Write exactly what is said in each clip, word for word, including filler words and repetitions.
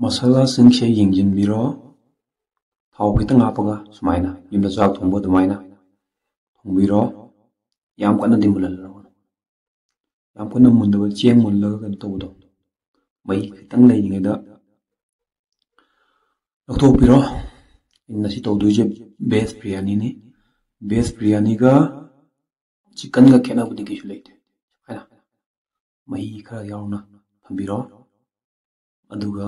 ꯃꯁꯥꯂꯥꯁꯤꯡꯁꯦ ꯌꯦꯡꯁꯤꯟꯕꯤꯔꯣ꯫ ꯊꯥꯎ ꯈꯤꯇꯪ ꯍꯥꯞꯄꯒ ꯁꯨꯃꯥꯏꯅ ꯌꯨꯝꯗ ꯆꯥꯛ ꯊꯣꯡꯕ ꯑꯗꯨꯃꯥꯏꯅ ꯊꯣꯡꯕꯤꯔꯣ꯫ ꯌꯥꯝ ꯀꯟꯅꯗꯤ ꯃꯨꯜꯍꯜꯂꯔꯣꯏ꯫ ꯌꯥꯝ ꯀꯟꯅ ꯃꯨꯟꯗꯕ, ꯆꯦꯡ ꯃꯨꯜꯂꯒ ꯀꯩꯅꯣ ꯇꯧꯕꯗꯣ, ꯃꯍꯤ ꯈꯤꯇꯪ ꯂꯩꯔꯤꯉꯩꯗ ꯂꯧꯊꯣꯛꯄꯤꯔꯣ꯫ ꯑꯩꯅ ꯉꯁꯤ ꯇꯧꯗꯣꯏꯁꯦ ꯚꯦꯖ ꯕꯤꯔꯌꯥꯅꯤꯅꯤ꯫ ꯚꯦꯖ ꯕꯤꯔꯌꯥꯅꯤꯒ ꯆꯤꯛꯀꯟꯒ ꯈꯦꯠꯅꯕꯗꯤ ꯀꯩꯁꯨ ꯂꯩꯇꯦ꯫ ꯁꯨꯃꯥꯏꯅ ꯃꯍꯤ ꯈꯔ ꯌꯥꯎꯅ ꯊꯝꯕꯤꯔꯣ꯫ ꯑꯗꯨꯒ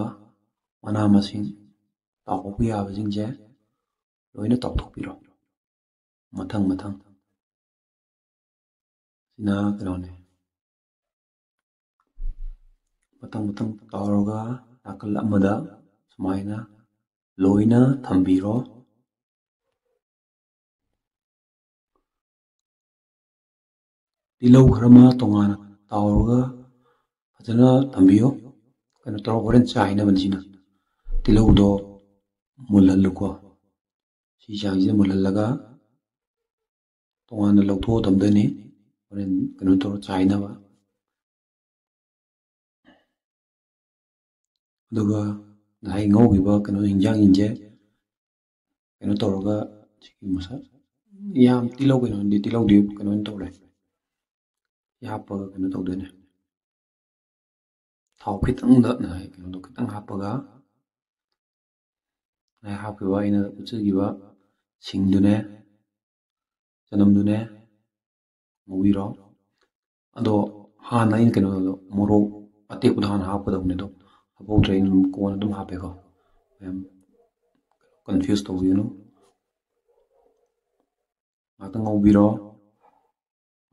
ꯃꯅꯥ ꯃꯁꯤꯡ ꯇꯥꯎꯊꯣꯛꯄ ꯌꯥꯕꯁꯤꯡꯁꯦ ꯂꯣꯏꯅ ꯇꯥꯎꯊꯣꯛꯄꯤꯔꯣ, ꯃꯊꯪ ꯃꯊꯪ꯫ ꯁꯤꯅ ꯀꯩꯅꯣꯅꯦ, ꯃꯊꯪ ꯃꯊꯪ ꯇꯥꯎꯔꯒ ꯅꯥꯀꯜ ꯑꯃꯗ ꯁꯨꯃꯥꯏꯅ ꯂꯣꯏꯅ ꯊꯝꯕꯤꯔꯣ꯫ ꯇꯤꯜꯍꯧ ꯈꯔ ꯑꯃ ꯇꯣꯉꯥꯟꯅ ꯇꯥꯎꯔꯒ ꯐꯖꯅ ꯊꯝꯕꯤꯌꯨ꯫ ꯀꯩꯅꯣ ꯇꯧꯔꯒ ꯍꯣꯔꯦꯟ ꯆꯥꯏꯅꯕꯅꯤ꯫ ꯁꯤꯅ ꯇꯤꯜꯍꯧꯗꯣ ꯃꯨꯜꯍꯜꯂꯨꯀꯣ꯫ ꯁꯤ ꯆꯥꯡꯁꯤꯗ ꯃꯨꯜꯍꯜꯂꯒ ꯇꯣꯉꯥꯟꯅ ꯂꯧꯊꯣꯛꯑ ꯊꯝꯗꯣꯏꯅꯤ, ꯍꯣꯔꯦꯟ ꯀꯩꯅꯣ ꯇꯧꯔꯒ ꯆꯥꯏꯅꯕ꯫ ꯑꯗꯨꯒ ꯉꯁꯥꯏ ꯉꯧꯈꯤꯕ ꯀꯩꯅꯣ ꯍꯤꯟꯖꯥꯡꯁꯤꯡꯁꯦ ꯀꯩꯅꯣ ꯇꯧꯔꯒ, ꯁꯤꯒꯤ ꯃꯁꯛ ꯌꯥꯝ ꯇꯤꯜꯍꯧ, ꯀꯩꯅꯣꯗꯤ ꯇꯤꯜꯍꯧꯗꯤ ꯀꯩꯅꯣ ꯑꯣꯏꯅ ꯇꯧꯔꯦ꯫ ꯁꯤ ꯍꯥꯞꯄꯒ ꯀꯩꯅꯣ ꯇꯧꯗꯣꯏꯅꯦ꯫ ꯊꯥꯎ ꯈꯤꯇꯪꯗ ꯉꯁꯥꯏ ꯀꯩꯅꯣꯗꯣ ꯈꯤꯇꯪ ꯍꯥꯞꯄꯒ, ꯉꯁꯥꯏ ꯍꯥꯞꯈꯤꯕ ꯑꯩꯅ ꯎꯠꯆꯈꯤꯕ ꯁꯤꯡꯗꯨꯅꯦ, ꯆꯅꯝꯗꯨꯅꯦ ꯉꯧꯕꯤꯔꯣ꯫ ꯑꯗꯣ ꯍꯥꯟꯅ ꯑꯩꯅ ꯀꯩꯅꯣꯗꯣ, ꯃꯣꯔꯣꯛ ꯑꯇꯦꯛꯄꯗꯣ ꯍꯥꯟꯅ ꯍꯥꯞꯀꯗꯕꯅꯦ, ꯑꯗꯣ ꯍꯥꯞꯍꯧꯗ꯭ꯔꯦ, ꯑꯩꯅ ꯑꯗꯨꯝ ꯀꯣꯟꯅ ꯑꯗꯨꯝ ꯍꯥꯞꯄꯦꯀꯣ꯫ ꯃꯌꯥꯝ ꯀꯟꯐ꯭ꯌꯨꯁ ꯇꯧꯕꯤꯒꯅꯨ꯫ ꯉꯥꯛꯇꯪ ꯉꯧꯕꯤꯔꯣ꯫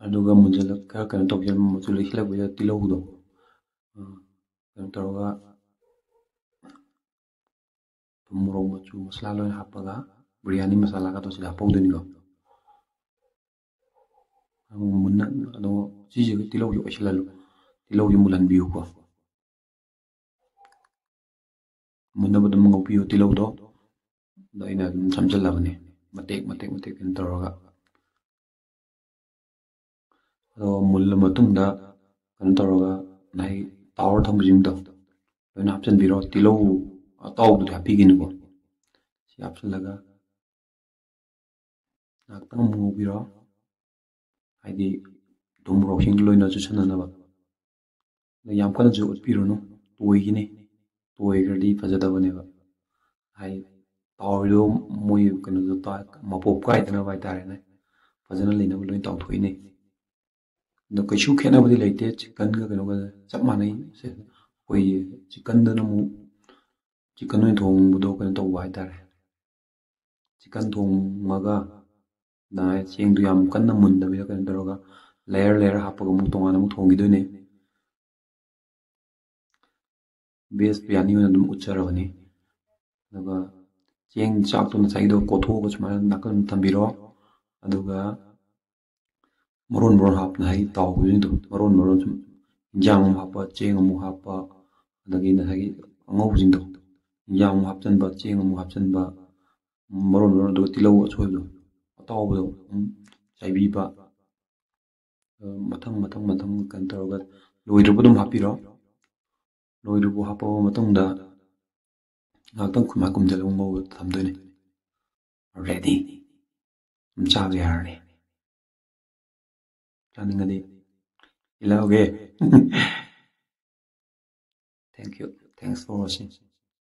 ꯑꯗꯨꯒ ꯃꯨꯟꯖꯜꯂꯛ-, ꯈꯔ ꯀꯩꯅꯣ ꯇꯧꯁꯜ-, ꯃꯆꯨ ꯂꯩꯁꯤꯜꯂꯛꯄꯁꯤꯗ ꯇꯤꯜꯍꯧꯗꯣ, ꯑ, ꯀꯩꯅꯣ ꯇꯧꯔꯒ, ꯊꯨꯝ, ꯃꯣꯔꯣꯛ ꯃꯆꯨ, ꯃꯁꯂꯥ ꯂꯣꯏꯅ ꯍꯥꯞꯄꯒ, ꯕꯤꯔꯌꯥꯅꯤ ꯃꯁꯥꯂꯥꯒꯗꯣ ꯁꯤꯗ ꯍꯥꯞꯍꯧꯗꯣꯏꯅꯤꯀꯣ꯫ ꯑꯗꯨꯒ ꯃꯨꯟꯅ, ꯑꯗꯨꯒ ꯁꯤꯁꯤꯒ ꯇꯤꯜꯍꯧꯁꯤ ꯑꯣꯏꯁꯤꯜꯍꯜꯂꯨ, ꯇꯤꯜꯍꯧꯁꯤ ꯃꯨꯜꯍꯟꯕꯤꯌꯨꯀꯣ꯫ ꯃꯨꯟꯅꯕ ꯑꯗꯨꯝ ꯉꯧꯕꯤꯌꯨ ꯇꯤꯜꯍꯧꯗꯣ꯫ ꯑꯗꯣ ꯑꯩꯅ ꯑꯗꯨꯝ ꯁꯝꯖꯜꯂꯕꯅꯤ, ꯃꯇꯦꯛ ꯃꯇꯦꯛ ꯃꯇꯦꯛ ꯀꯩꯅꯣ ꯇꯧꯔꯒ꯫ ꯑꯗꯣ ꯃꯨꯜꯂ ꯃꯇꯨꯡꯗ ꯀꯩꯅꯣ ꯇꯧꯔꯒ, ꯉꯁꯥꯏ ꯇꯥꯎꯔ ꯊꯝꯕꯁꯤꯡꯗꯣ ꯂꯣꯏꯅ ꯍꯥꯞꯆꯤꯟꯕꯤꯔꯣ꯫ ꯇꯤꯜꯍꯧ ꯑꯇꯥꯎꯕꯗꯨꯗꯤ ꯍꯥꯞꯄꯤꯒꯅꯨꯀꯣ꯫ ꯁꯤ ꯍꯥꯞꯆꯤꯜꯂꯒ ꯉꯥꯏꯍꯥꯛꯇꯪ ꯑꯃꯨꯛ ꯉꯧꯕꯤꯔꯣ꯫ ꯍꯥꯏꯗꯤ ꯊꯨꯝ ꯃꯣꯔꯣꯛꯁꯤꯡꯗꯣ ꯂꯣꯏꯅ ꯆꯨꯁꯟꯅꯅꯕ꯫ ꯑꯗ ꯌꯥꯝ ꯀꯟꯅꯁꯨ ꯎꯠꯄꯤꯔꯨꯅꯨ, ꯇꯣꯏꯈꯤꯅꯤ꯫ ꯇꯣꯏꯈ꯭ꯔꯗꯤ ꯐꯖꯗꯕꯅꯦꯕ꯫ ꯍꯥꯏꯗꯤ ꯇꯥꯎꯔꯤꯗꯣ ꯃꯣꯏ ꯀꯩꯅꯣꯗꯣ ꯇꯥ-, ꯃꯄꯣꯞ ꯀꯥꯏꯗꯅꯕ ꯍꯥꯏꯇꯥꯔꯦꯅꯦ꯫ ꯐꯖꯅ ꯂꯩꯅꯕ ꯂꯣꯏ ꯇꯥꯎꯊꯣꯛꯏꯅꯦ꯫ ꯑꯗꯣ ꯀꯩꯁꯨ ꯈꯦꯠꯅꯕꯗꯤ ꯂꯩꯇꯦ, ꯆꯤꯛꯀꯟꯒ ꯀꯩꯅꯣꯒ ꯆꯞ ꯃꯥꯟꯅꯩ꯫ ꯁꯦ, ꯑꯩꯈꯣꯏꯒꯤ ꯆꯤꯛꯀꯟꯗꯅ ꯑꯃꯨꯛ ꯆꯤꯛꯀꯟ ꯑꯣꯏꯅ ꯊꯣꯡꯕꯗꯣ ꯀꯩꯅꯣ ꯇꯧꯕ ꯍꯥꯏꯇꯥꯔꯦ꯫ ꯆꯤꯛꯀꯟ ꯊꯣꯡꯉꯒ ꯅ ꯆꯦꯡꯗꯣ ꯌꯥꯝ ꯀꯟꯅ ꯃꯨꯟꯗꯕꯤꯗ ꯀꯩꯅꯣ ꯇꯧꯔꯒ layer layer ꯍꯥꯞꯄꯒ ꯑꯃꯨꯛ ꯇꯣꯉꯥꯟꯅ ꯑꯃꯨꯛ ꯊꯣꯡꯈꯤꯗꯣꯏꯅꯦ꯫ ꯚꯦꯖ ꯕꯤꯔꯌꯥꯅꯤ ꯑꯣꯏꯅ ꯑꯗꯨꯝ ꯎꯠꯆꯔꯕꯅꯤ꯫ ꯑꯗꯨꯒ ꯆꯦꯡ ꯆꯥꯛꯇꯣ ꯉꯁꯥꯏꯒꯤꯗꯣ ꯀꯣꯠꯊꯣꯛꯑꯒ ꯁꯨꯃꯥꯏꯅ ꯅꯥꯀꯟ ꯑꯃ ꯊꯝꯕꯤꯔꯣ꯫ ꯑꯗꯨꯒ ꯃꯔꯣꯟ ꯃꯔꯣꯟ ꯍꯥꯞꯅ ꯍꯥꯏꯗꯤ ꯇꯥꯎꯕꯁꯤꯡꯗꯣ ꯃꯔꯣꯟ ꯃꯔꯣꯟ ꯁꯨꯝ ꯏꯟꯖꯥꯡ ꯑꯃꯨꯛ ꯍꯥꯞꯄ, ꯆꯦꯡ ꯑꯃꯨꯛ ꯍꯥꯞꯄ, ꯑꯗꯒꯤ ꯉꯁꯥꯏꯒꯤ ꯑꯉꯧꯕꯁꯤꯡꯗꯣ ꯏꯟꯖꯥꯡ ꯑꯃꯨꯛ ꯍꯥꯞꯆꯤꯟꯕ, ꯆꯦꯡ ꯑꯃꯨꯛ ꯍꯥꯞꯆꯤꯟꯕ, ꯃꯔꯣꯟ ꯃꯔꯣꯟ, ꯑꯗꯨꯒ ꯇꯤꯜꯍꯧ ꯑꯁꯣꯏꯕꯗꯣ ꯑꯇꯥꯎꯕꯗꯣ ꯑꯗꯨꯝ ꯆꯥꯏꯕꯤꯕ꯫ ꯑ, ꯃꯊꯪ ꯃꯊꯪ ꯃꯊꯪ ꯀꯩꯅꯣ ꯇꯧꯔꯒ ꯂꯣꯏꯗ꯭ꯔꯤꯕ ꯑꯗꯨꯝ ꯍꯥꯞꯄꯤꯔꯣ꯫ ꯂꯣꯏꯗ꯭ꯔꯤꯕ ꯍꯥꯞꯄꯕ ꯃꯇꯨꯡꯗ ꯉꯥꯏꯍꯥꯛꯇꯪ ꯈꯨꯃꯥꯏ ꯀꯨꯝꯁꯤꯜꯂꯒ ꯉꯧꯕ ꯊꯝꯗꯣꯏꯅꯦ꯫ Ready꯫ ꯑꯗꯨꯝ ꯆꯥꯕ ꯌꯥꯔꯅꯤ꯫ ꯆꯥꯅꯤꯡꯉꯗꯤ ꯏꯜꯂꯛꯑꯣꯒꯦ꯫ Thank you. Thanks for watching.